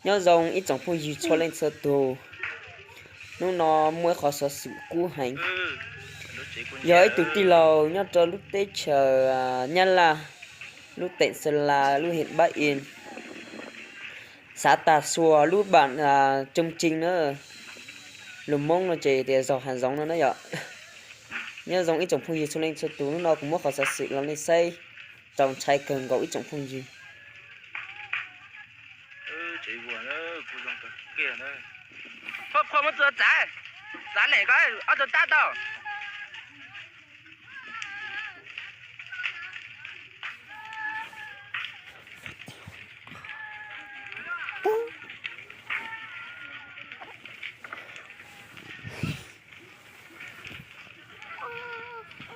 Nyob zoo ib tsoom phooj ywg txhua leej txhua tus, hnub no muaj ib qho xov xwm kub heev. Yog ib tug tij laug nyob rau lub teb chaws Nyab Laj, lub teem Xas Las, lub hem Npab In, xav tag xua lub npam Tsooj Tsing na, lus Hmoob no ces tias zog hav zoov no na yom. Nyob zoo ib tsoom phooj ywg txhua leej txhua tus, hnub no kuv muab qhov xov xwm los nej saib rau ntshai kawg nkaus ib tsoom phooj ywg. Qhua muab txuas txav, txav lem ko ob tug tab tau.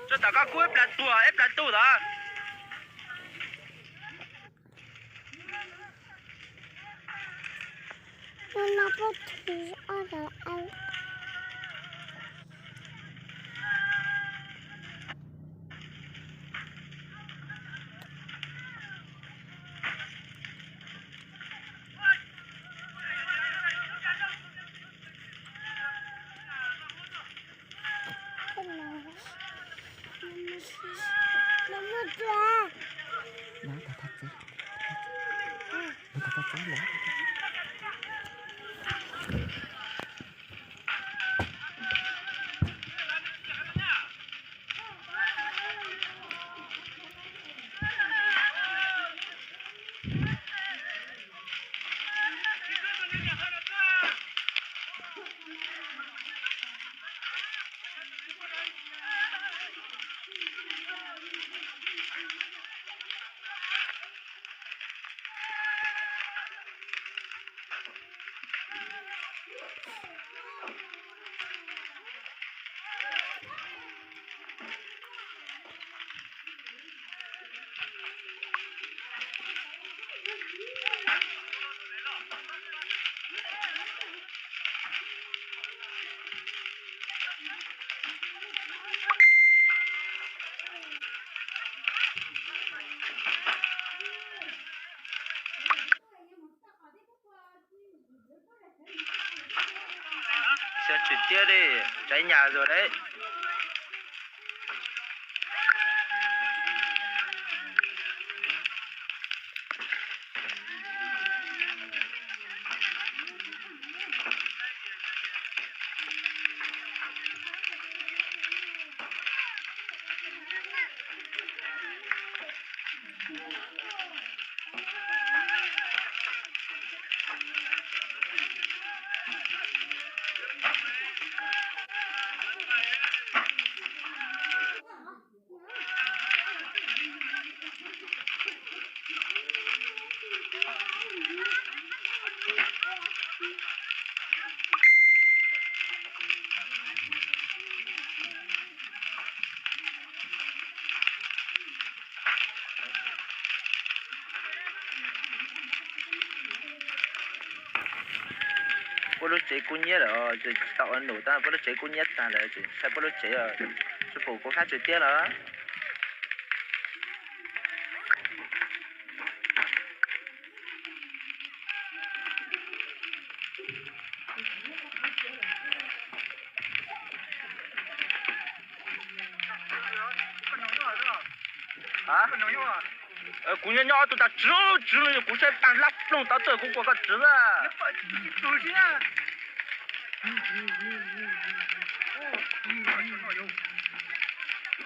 Tso tom koj kub ib plag tuag ib plag tuag tod. Xyov tsis tiag li, tsaiv nyas zus deb. Puab lub tsev kub nyiab lawm, tsis tau ua num tab puab lub tsev kub nyiab tag lawm, tsis saib puab lub tsev, tsis pum kuv hab tsis tiab lawm. Kuv nyob nyob ob tug tas tswv tswv no yog kuv saib tag lab ploog tau txawj kuv kuas koj tswv a.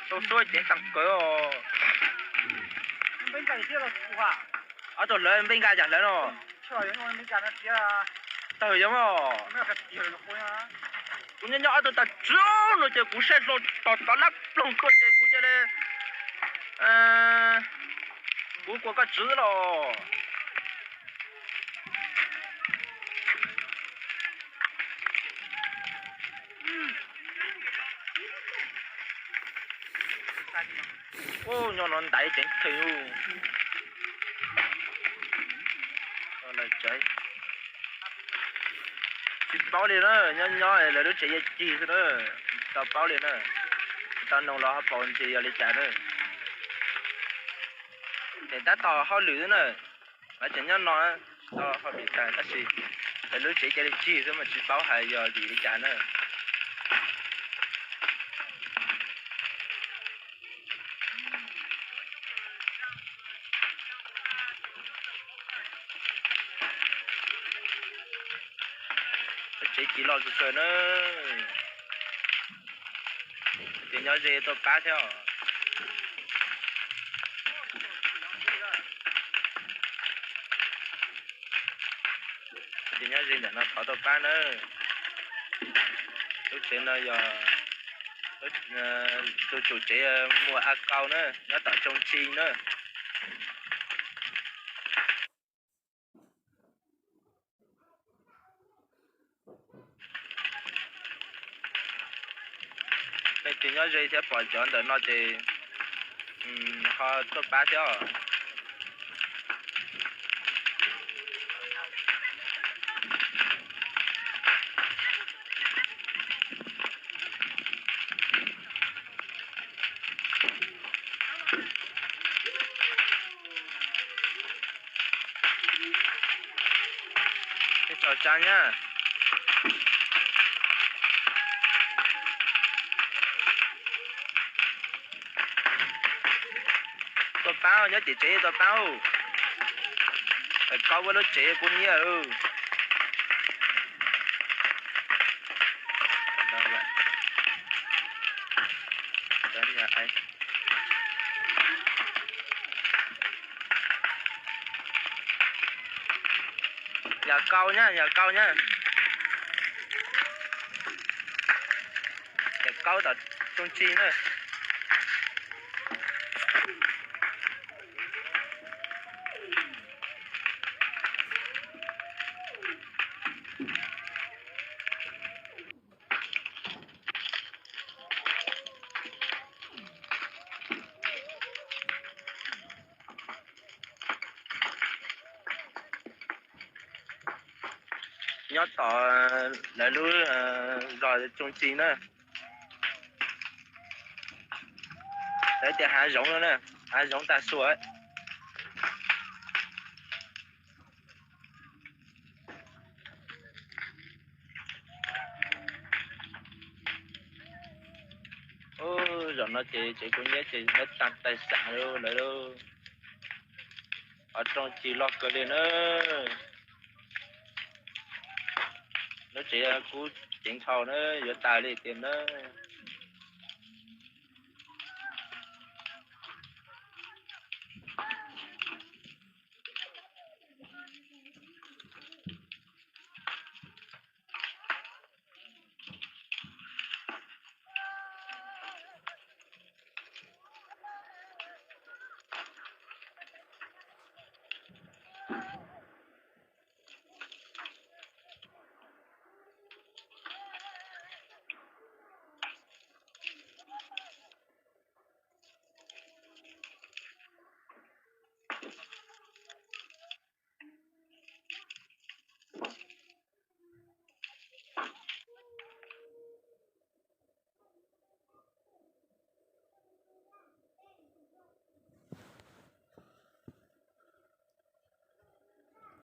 Tau suab ceev tag kawg os. Ob tug hlawv npe nka yam hlawv no. Tawg yom. Kuv nyob nyob ob tug tas tswv no ces kuv saib hlo tog tov lab ploog tuaj ces kuv cia li, kuv kuas koj tswv los. Ub, nyob no ntaiv ceev theem. Tsis paub li na, nyob nyob lawv lub tsev yaj cig xwb na, tsis tau paub li na, tsis tau noog los ho paus ntsis yog li cas na. Ces tab tom hauj lwm xwb na, lawv tseem nyob no. tau ho vim tas tab sis lawv lub tsev cia li cig xwb mas tsis paub hais yog vim li cas na. Lub tsev cig loj kawg kawg na. Ces nyob ze tuaj pab thiab os. Ces nyob ze ntawm no thov tuaj pab na. Lub tsev no yog tus tsum tsev Muas A Kau na, nyob tom Tsoo Tsi na. Leej twg nyob ze thiab pom cov ntawm no ces ho tuaj pab thiab os. Tso tsa nyab. Tuaj pab nyob tim tsev tuaj pab. Koj ua lub tsev kuv nyiam. Yam Kau nyab, Yam Kau nyab. Yam Kau tom Tsoo Tsi na. Nyob tom lawv lub zos Tsoo Tsi na. Lawv tias hav zoov no na, hav zoov tag sua. Zos no ces tsev kuv nyiam ces lawv tag tais xas lawm. Qhov rooj cig loj kawg li na. Lub tsev kub ceev dhau na, yuav tag li tiag na.